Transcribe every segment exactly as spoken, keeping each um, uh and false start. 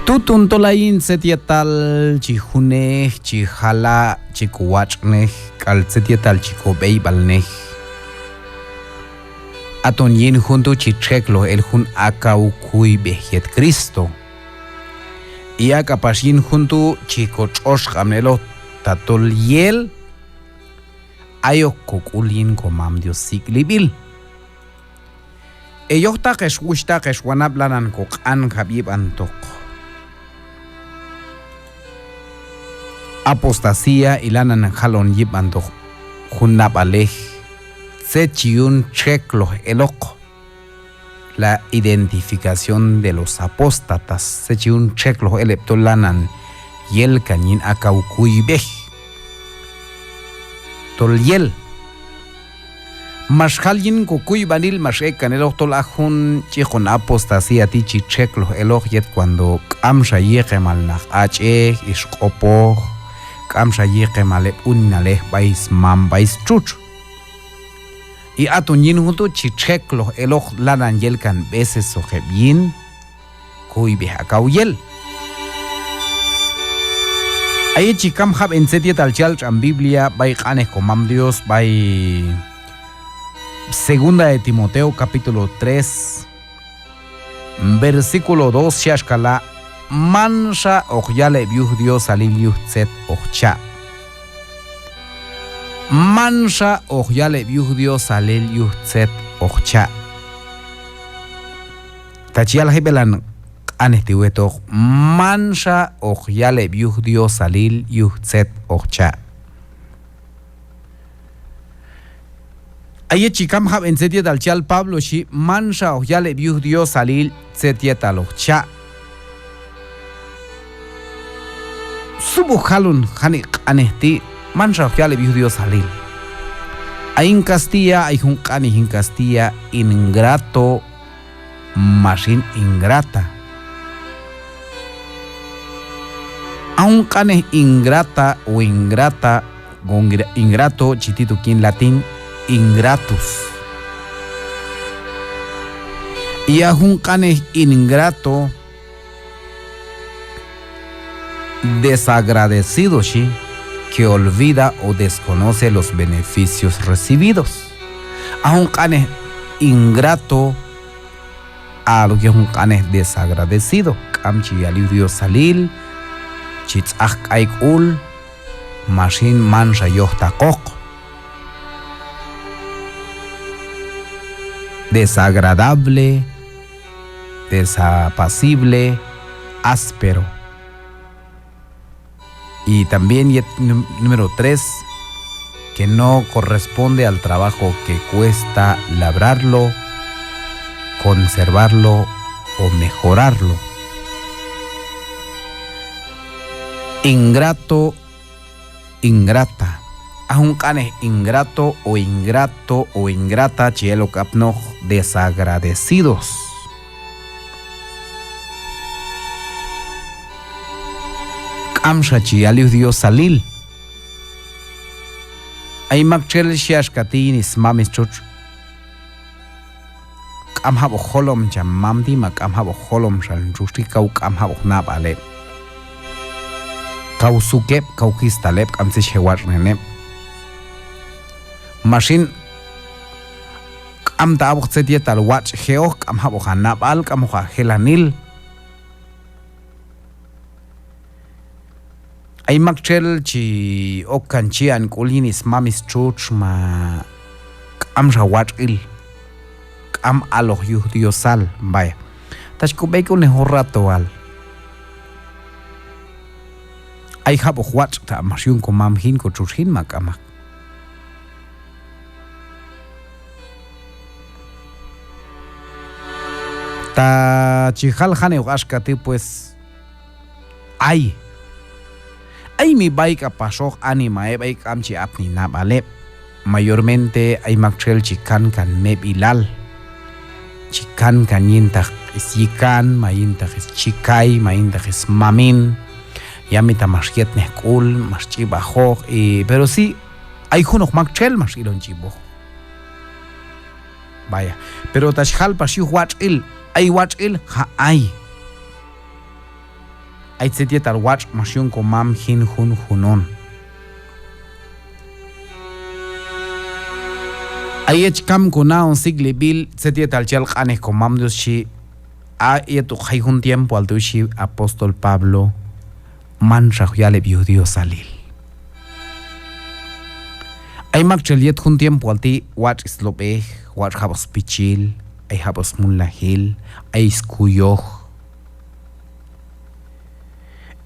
Tuton tol ayin tzet yetal chi junej, chi jala', chi kowatx'nej, k'al tzet yetal chi kob'eyb'alnej. Aton yin jun tu' chi txekloj el jun akaw kuyb'ej yet Cristo. I a k'apax yin jun tu' chi kotx'oxq'ab'nej eloq tatol yel ayok kok'ul yin komam Dios sik'lib'il. Heyojtaq hex wuxhtaq hex wanab', lanan koq'anjab' yib'antoq apostasía, i lanan jalon yib'antoq jun nab'alej tzet chi yun txekloj eloq, la identificación de los apóstatas, tzet chi yun txekloj el heb' tol lanan yelkan yin akaw kuyb'ej tol yel. Max jal yin kokuyb'anil, max ek'kan eloq tol a jun ch'iqon apostasía ti' chi txekloj eloq yet cuando k'amxa yiqemal naq ach'ej, ix q'opoj, k'amxa yiqemal heb' uninalej b'ay smam b'ay stxutx. I aton yin jun tu' chi txekloj eloq, lanan yelkan b'esesoq heb' yin kuyb'ej akaw yel. A yet chi kam jab'en tzet yetal chi yal tx'an Biblia b'ay q'anej komam Dios b'ay Segunda de Timoteo capítulo tres, versículo dos, xhi axka la': Manxa hoq yal heb' yuj Diosalil yuj tzet hoq cha'. Manxa hoq yal heb' yuj Diosalil yuj tzet hoq cha'. Ta chi yal jib'elan q'anej ti' wetoq, manxa hoq yal heb' yuj Diosalil yuj tzet hoq cha'. A yet chi kam jab'en tzet yetal chi yal Pablo, xhi: Manxa hoq yal heb' yuj Diosalil tzet yetal hoq cha'. Sub'oj jalon janik' q'anej ti', manxa hoq yal heb' yuj Diosalil. A yin castilla ay jun q'anej yin castilla, ingrato ma xin ingrata. A jun q'anej ingrata o ingrata, o ingra-, ingrato chi tit ok yin latín ingratus. I a jun q'anej ingrato, desagradecido, xhi, que olvida o desconoce los beneficios recibidos. A jun q'anej ingrato, a lo que jun q'anej desagradecido, k'am chi yal yuj Diosalil, chi tz'aj k'ay k'ul, ma xin manxa yojtaqoq. Desagradable, desapacible, áspero. Y también yet num-, número tres, que no corresponde al trabajo que cuesta labrarlo, conservarlo o mejorarlo. Ingrato, ingrata. A jun q'anej ingrato o ingrato o ingrata chi el ok apnoq desagradecidos. K'amxa chi yal yuj Diosalil. Ay maktxel xhi axka ti' yin smam stxutx: K'am jab'oq jolom cham mam ti', ma k'am jab'oq jolom xal hin txutx ti', kaw k'am jab'oq nab'al heb'. Kaw suk heb', kaw kistal heb', k'am tzet chi je' watx'nen heb'. Ma xin, k'am ta' jab'oq tzet yetal watx' je'oq, k'am jab'oq ha nab'al, k'amoq ha jelanil. Ay maktxel chi okkan chi'an k'ul yin smam stxutx ma k'amxa watx'il, k'am aloq yuj Diosal, vaya. Ta chi kob'eyk'ulnej jun ratoal, ay jab'oq watx' ta' max yun komam jin, kotxutx jin, ma k'amaq. Ta chi jal janik'oq axka ti', pues, ay, ay mi b'ay k'apaxoq anima heb', ay k'am chi apni nab'al heb'. Mayormente ay maktxel chi kankan meb'ilal, chi kankan yintaq syikan, ma yintaq schikay, ma yintaq smamin. Ya mi ta max yetnej k'ul, max ch'ib'ajoq, y, pero sí, ay junoq maktxel max ilon ch'ib'oj. Vaya. Pero ta chi jal pax yuj watx'il, ay watx'il, ha' ay. ay tzet yetal watx' max yun komam jin junjun on. A yet kam konaon sik'lib'il tzet yetal chi yal q'anej komam Dios xhi, a yet hoq jay jun tiempoal tu' xhi apóstol Pablo, manxa hoq yal heb' yuj Diosalil. Ay maktxel yet jun tiempoal ti' watx' slob'ej, watx' jab'oq spichil, ay jab'oq smulnajil, ay skuyoj.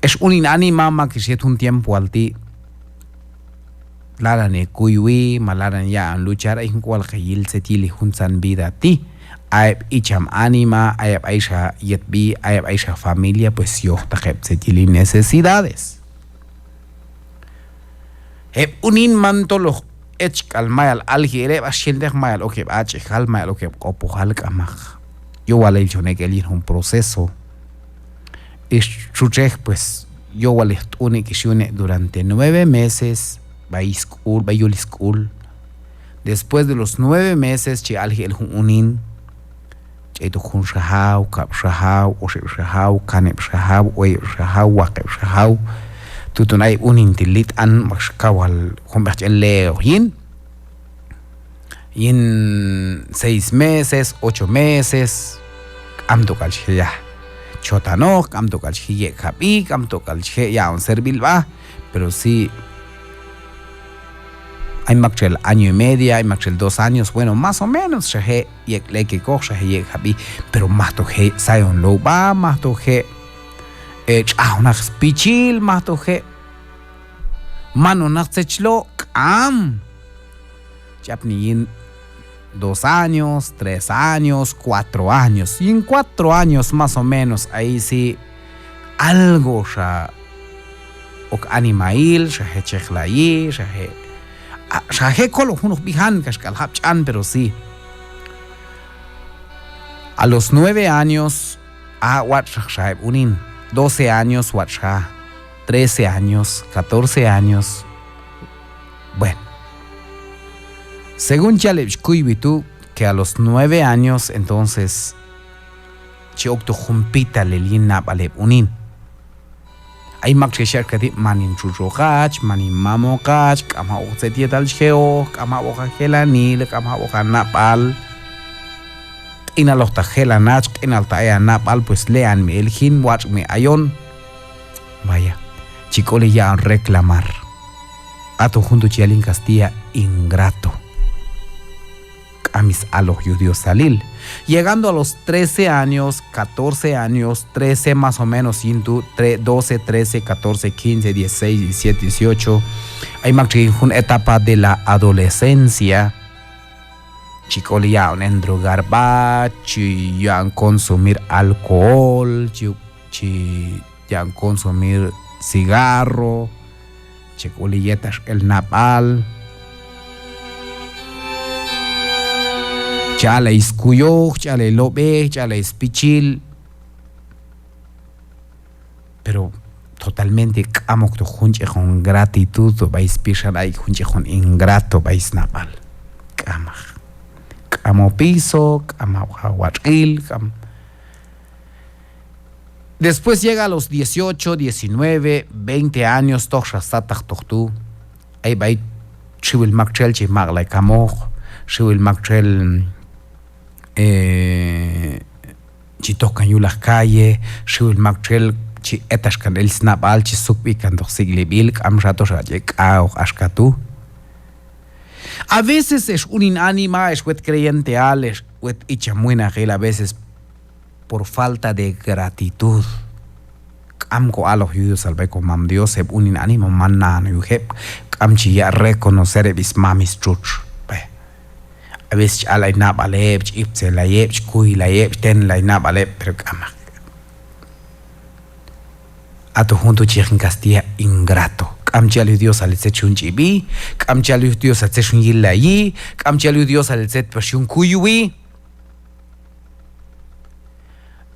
Ex unin anima, mak ex yet jun tiempoal ti' lalan hekuywi ma lalan heyaq'on luchar, ay jun k'ual hoq heyil tzet yili juntzan vida ti'. A heb' icham anima, a heb' ayxa yetb'i, a heb' ayxa familia, pues yojtaq heb' tzet yili necesidades. Heb' unin man tol hoq echk'al mayal alji el heb', ax chi yelteq mayal ok heb' ach'ejal, mayal ok heb' q'opojal, k'amaq. Yowalil chon ek' el yin jun proceso. Ex txutxej, pues yowalil hoq t'une' k'al yune' durante nueve meses b'ay sk'ul, b'ay yul sk'ul. Después de los nueve meses chi alji el jun unin, ch'aytoq jun xajaw, kab' xajaw, oxeb' xajaw, kaneb' xajaw, oyeb' xajaw, waqeb' xajaw. Tuton ay heb' unin ti' lit'an, max kaw wal jun b'eq ch'en le'oq yin, yin seis meses, ocho meses, k'amto k'al chi je' yaj chotanoq, k'amto k'al chi je' yek' jab'i, k'amto k'al chi je' yaq'on servil b'a, pero sí, ay maktxel año y media, ay maktxel dos años, bueno, más o menos xa je' yek' lek'ekoq, xa je' yek' jab'i, pero majto je' sayon low b'a, majto je', eh, tx'ajon naq spichil, majto je' manon naq tzet chi lo', k'am. Ch'apni yin dos años, tres años, cuatro años. Yin cuatro años más o menos, ahí sí, algo xa ok animail, xa je' cheqlayi, xa je', a, xa je' kolon junoq b'ijan kaxk'al jab' ch'an, pero sí. A los nueve años, a, watx' xa heb' unin, doce años watx' xa, trece años, catorce años. Bueno. Según chi yal heb' xkuywi tu', que a los nueve años, entonces, chi oktoq jun pitalil yin nab'al heb' unin. Ay maktxel xhi axka ti': man hin txutxoq hach, man hin mamoq hach, k'am jab'oq tzet yetal chi je' oq, k'am jab'oq ha jelanil, k'am jab'oq ha nab'al. Q'inaloq ta jelan hach, q'inal ta ay ha nab'al, pues lean mi el jin, watx' mi ayon. Vaya, chi k'oli yaq'on reclamar. Aton jun tu' chi yal yin kastilla ingrato. K'am saloj yuj Diosalil. Llegando a los trece años, catorce años, trece más o menos yin tu', tre-, doce, trece, catorce, quince, dieciséis, diecisiete, dieciocho. Ay maktxel yin jun etapa de la adolescencia. Chi k'oli yaq'on endrogar b'a, chi yaq'on consumir alcohol, chi, chi yaq'on consumir cigarro, chi k'oli yetax el nab'al, chi aq'lay skuyoj, chi aq'lay lob'ej, chi aq'lay spichil. Pero totalmente k'am oktoq jun ch'en jun gratitud b'ay spixan, ay jun ch'en jun ingrato b'ay snab'al. K'amaq. K'am opiso, k'am ha watx'il, k'am. Después llega a los dieciocho, diecinueve, veinte años, toj xa sataqtoq tu'. Ay b'ay xiwil maktxel chi maq'lay kamoq, xiwil maktxel, eh, chi tojkan yulaq calle, xiwil maktxel chi etaxkan el snab'al, chi sukb'ikantoq sik'lib'il, k'amxa toxa ch'ek' k'aoq axka tu'. A veces ex unin anima, ex wet creyenteal, ex wet icham winaqil, a veces por falta de gratitud. K'am ko aloj yuj Diosal b'ay ko Mam Dios, heb' unin anima man na'anoq yuj heb', k'am chi yaq' reconocer heb' smam stxutx b'ay. A veces chi allay nab'al heb', chi iptzelay heb', chi kuylay heb', chi tenlay nab'al heb', pero k'amaq. Aton jun tu' chi yiq yin kastilla ingrato. K'am chi yal yuj Diosal tzet xyun ch'ib'i, k'am chi yal yuj Diosal tzet xyun yillayi, k'am chi yal yuj Diosal tzet pax xyun kuywi.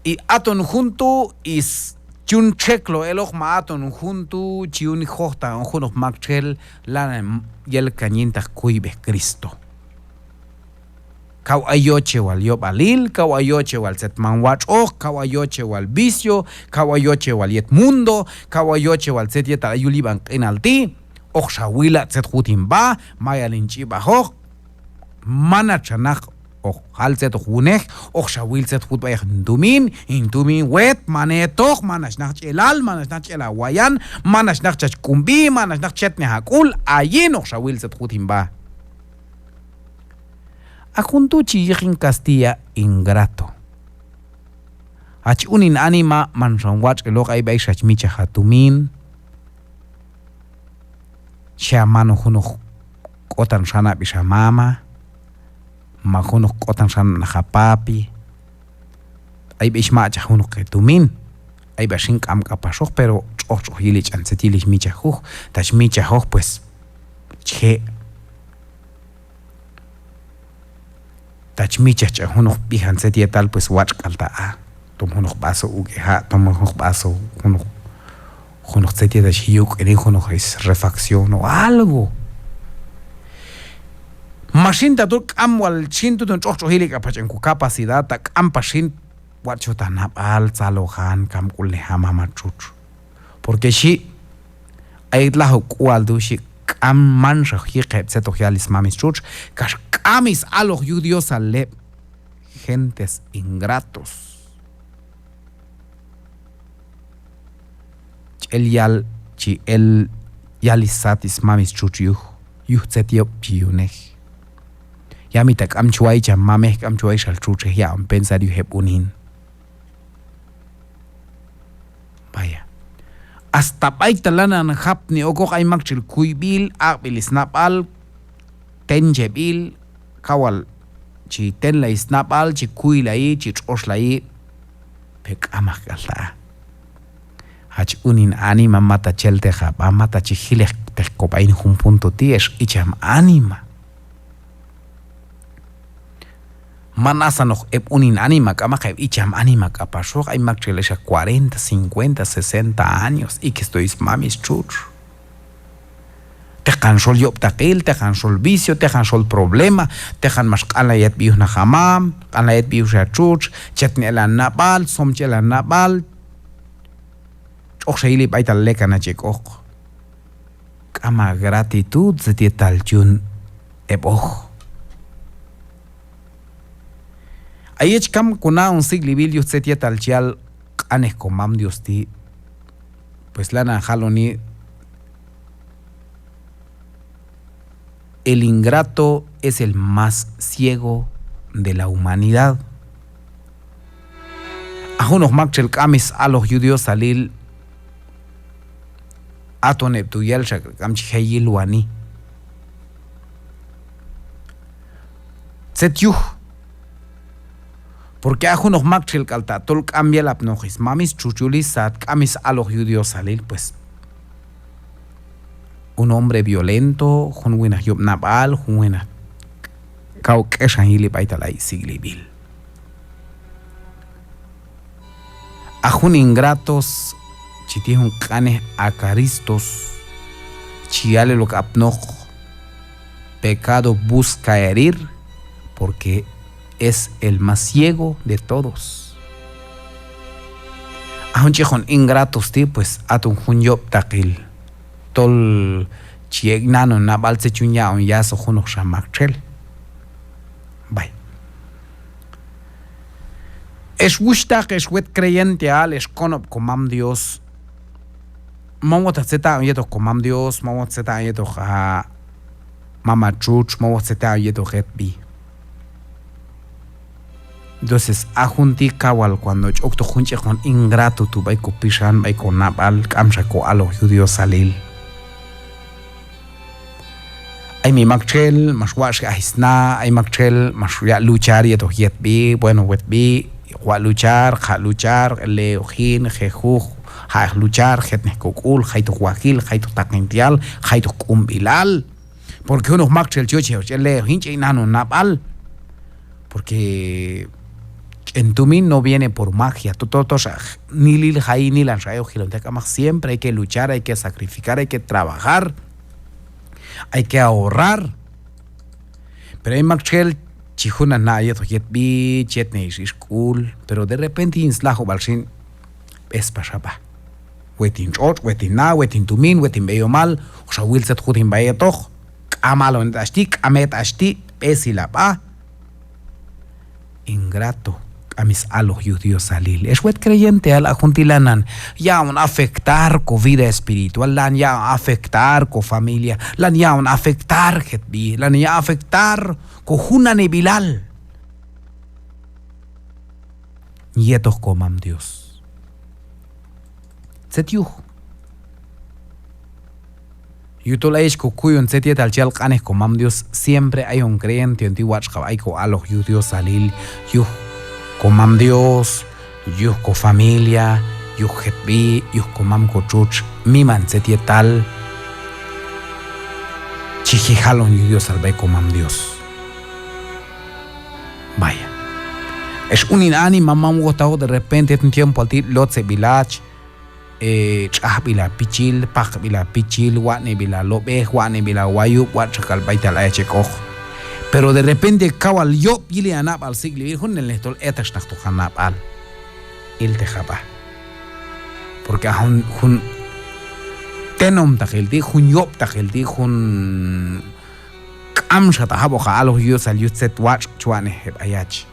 Y aton jun tu' is chi yun txekloj eloq, ma aton jun tu' chi yun jojtaqnen junoq maktxel lanan yelkan yintaq kuyb'ej Cristo. Kaw ay yoche wal yob'alil, kaw ay yoche wal tzet man watx'oq, kaw ay yoche wal vicio, kaw ay yoche wal yet mundo, kaw ay yoche wal tzet yetal ay yul yib'an q'inal ti', hoqxa wila' tzet jut hin b'a, mayal hin ch'ib'ajoq, man hach xa naq hoq jal tzet hoq wunej, hoqxa wil tzet jut b'ay hin tumin, hin tumin wet, man hetoq, man hach naq ch'elal, man hach naq ch'el ha wayan, man hach naq chach k'unb'i, man hach naq chetnej ha k'ul, ayin hoqxa wil tzet jut hin b'a. A jun tu' chi yiq yin castilla ingrato. Hach unin anima, manxa hin watx'iloq, ay b'ay xach michaj ha tumin, xhi ha mano junoq k'otan xanab' ix ha mama, ma junoq k'otan xanab' naq ha papi, ay b'ay xmachaj junoq he tumin, ay b'ay xin k'am k'apaxoq, pero tx'oq tx'oq yili ch'an tzet yili xmichaj juj, ta xmichaj juj, pues, chi je' ta chi michaj ch'an junoq b'ijan tzet yetal, pues watx' k'al ta' a, tom junoq vaso uk'eja', tom junoq vaso, junoq, junoq tzet yetal chi yuk'eni, junoq refacción o algo. Ma xin ta tol k'am wal xin, tuton tx'oq tx'oq yili k'apax ch'an ko capacidad, ta k'am pax xin, watx' chot ha nab'al, tzalojan, kamk'ulnej ha mam ha txutx. Porque xhi, a yet lajub' k'ual tu' xhi, k'am, manxa hoq yiqej heb' tzet hoq yal smam stxutx, kax k'am saloq yuj Diosal heb', gentes ingratos. Chi el yal, chi el yal ssat smam stxutx yuj, yuj tzet yob' chi yunej. Yamita k'am chway cham mamej, k'am chway xal txutxej, yaq'on pensar yuj heb' unin. Vaya. Hasta b'aytal lanan japni okoq, ay maktxel kuyb'il, aq'b'il snab'al, tencheb'il, kaw wal chi tenlay snab'al, chi kuylayi, chi tx'oxlayi, pero k'amaq k'al ta' a. Hach unin anima, mata chelteq ha b'a, mata chi jilejteq kob'a yin jun punto ti', hex icham anima. Man asanoq heb' unin anima, k'amaq, heb' icham anima k'apaxoq, ay maktxel exa cuarenta, cincuenta, sesenta años, iqis to smam stxutx. Teqan xol yob'taqil, teqan xol vicio, teqan xol problema, teqan max q'anlay yetb'i yuj naq ha mam, q'anlay yetb'i yuj xa txutx, chetnej el ha nab'al, somchaj el ha nab'al, tx'oqxa yili b'aytal lekan hach ek'oq. K'am ha gratitud tzet yetal chi yun hetoq. A yet chi kam ko na'on sik'lib'il yuj tzet yetal chi yal q'anej komam Dios ti', pues lanan jaloni, el ingrato es el más ciego de la humanidad. A junoq maktxel k'am saloq yuj Diosalil, haton heb' tu' yel xa k'am chi je' yilwani. Tzet yuj, porque a junoq maktxel k'al ta' tol k'am yelapnoq smam stxutx yul sat, k'am saloq yuj Diosalil, pues, un hombre violento, jun winaq yob' nab'al, jun winaq kaw k'exan yili b'aytal ay sik'lib'il. A jun ingratos, chi tijon q'anej acaristos, chi yal el ok apnoq, pecado busca herir, porque es el más ciego de todos. A jun ch'ijon ingratos ti', pues, haton jun yob'taqil tol chi ek' nanon nab'al tzet chi yun yaq'on yasoq junoqxa maktxel. B'ay. Ex wuxhtaq, ex wet creyenteal, ex konob' komam Dios. Man wojtaq tzet haq'on yetoq komam Dios, man wojtaq tzet haq'on yetoq ha mam ha txutx, man wojtaq tzet haq'on yetoq hetb'i. Entonces, a jun ti' kaw wal cuando chi oktoq jun ch'ijon ingrato tu' b'ay kopixan, b'ay konab'al, k'amxa ko aloq yuj Diosalil. Ay mi maktxel max watx'ji aj sna, ay maktxel max yaq' luchar yetoq yetb'i, bueno, wetb'i, hoq waq' luchar, hoq jaq' luchar, el leoq jin, je' juj, jaq'eq luchar, jetnej kok'ul, jaytoq wajil, jaytoq taqintial, jaytoq k'unb'ilal. Porque junoq maktxel chi yochej ch'el leoq jin, ch'ek' nanon nab'al. Porque ch'en tumin no viene por magia. To, to, toxa nilil jayi, nilanxa ayok jilonteq, k'amaq, siempre hay que luchar, hay que sacrificar, hay que trabajar, hay que ahorrar. Pero ay maktxel Chi jun nana' yetoq yetb'i, chi yetnej ix ix k'ul, pero de repente yin slajub'al xin, b'es pax ha b'a. Wet hin tx'otx', wet hin na, wet hin tumin, wet hin b'eyomal, hoq xa wil tzet jut hin b'a yetoq, k'am halon het hach ti', k'am het hach ti', b'esil ha b'a. Ingrato, k'am saloj yuj Diosalil. Ex wet creyenteal, a jun ti' lanan yaq'on afectar ko vida espiritual, lanan yaq'on afectar ko familia, lanan yaq'on afectar jetb'i, lanan yaq'on afectar ko junaneb'ilal yetoq komam Dios. Tzet yuj. Yujtol ayex kokuyon tzet yetal chi yal q'anej komam Dios, siempre ayon creyente on ti' watx' kab' ay ko aloj yuj Diosalil, yuj komam Dios, yuj ko familia, yuj jetb'i, yuj komam kotxutx, miman tzet yetal chi je' jalon yuj Diosal b'ay komam Dios. Vaya. Ex unin anima, man wojtaqoq de repente yet jun tiempoal ti' lotzeb'il hach, eh, tx'ajb'il ha pichil, paqb'il ha pichil, watx'neb'il ha lob'ej, watx'neb'il ha wayub', watx' xa k'al b'aytal ayach ek'oq. Pero de repente kaw wal yob' yili ha nab'al sik'lib'il, junelnej tol etaxnaqtoq ha nab'al. Iltej ha b'a. Porque a jun, jun tenomtaqil ti', jun yob'taqil ti', jun k'amxa ta jab'oq ha aloj Diosal yuj tzet watx' chi watx'nej heb' ayach.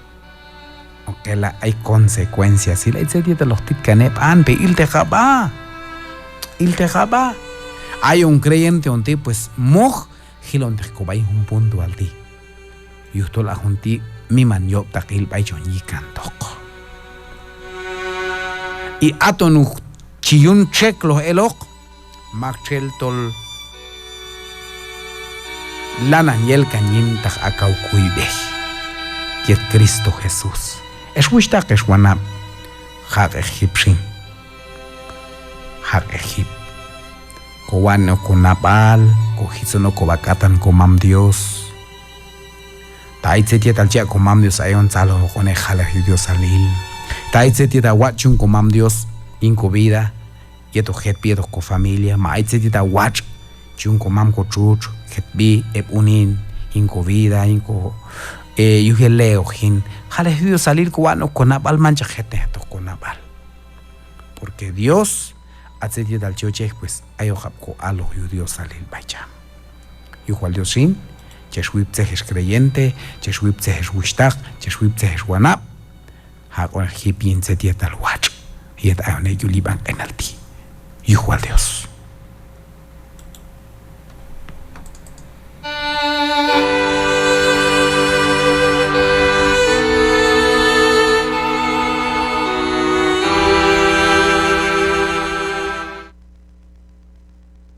Oqela' ay consecuenciasil, ay tzet yetal hoq tit kan heb', anpe iltej ha b'a. Iltej ha b'a. Ayon creyente on ti', pues, moj jilonteq kob'a yin jun puntoal ti'. Yujtol a jun ti' miman yob'taqil b'ay chon yikantoq. Y aton hoq chi yun txekloj eloq, maktxel tol lanan yel kan yintaq a kaw kuyb'ej yet Cristo Jesús. Ex wuxhtaq, ex wanab', jaq'eq jip xin. Jaq'eq jip. Kowatx'nej ok konab'al, kojitzon ok kob'a k'atan komam Dios. Ta ay tzet yetal chi ya' komam Dios ayon, tzalojoqonej jalej yuj Diosalil. Ta ay tzet yetal watx' chi yun komam Dios yin ko vida, yetoq jetb'i, yetoq ko familia, ma ay tzet yetal watx' chi yun komam kotxutx, jetb'i, heb' unin, yin ko vida, yin ko, eh, yuj yel le'oq jin, jalej yuj Diosalil, kowatx'nej ok konab'al, manchaq jetnej jetoq konab'al. Porque Dios, a tzet yetal chi yochej, pues, ayoqab' ko aloj yuj Diosalil b'ay cham. Yuj wal Dios xin, chex wiptzej ex creyente, chex wiptzej ex wuxhtaq, chex wiptzej ex wanab', jaq'oneq jip yin tzet yetal watx' yet ayon heyul yib'an q'inal ti'. Yuj wal Dios.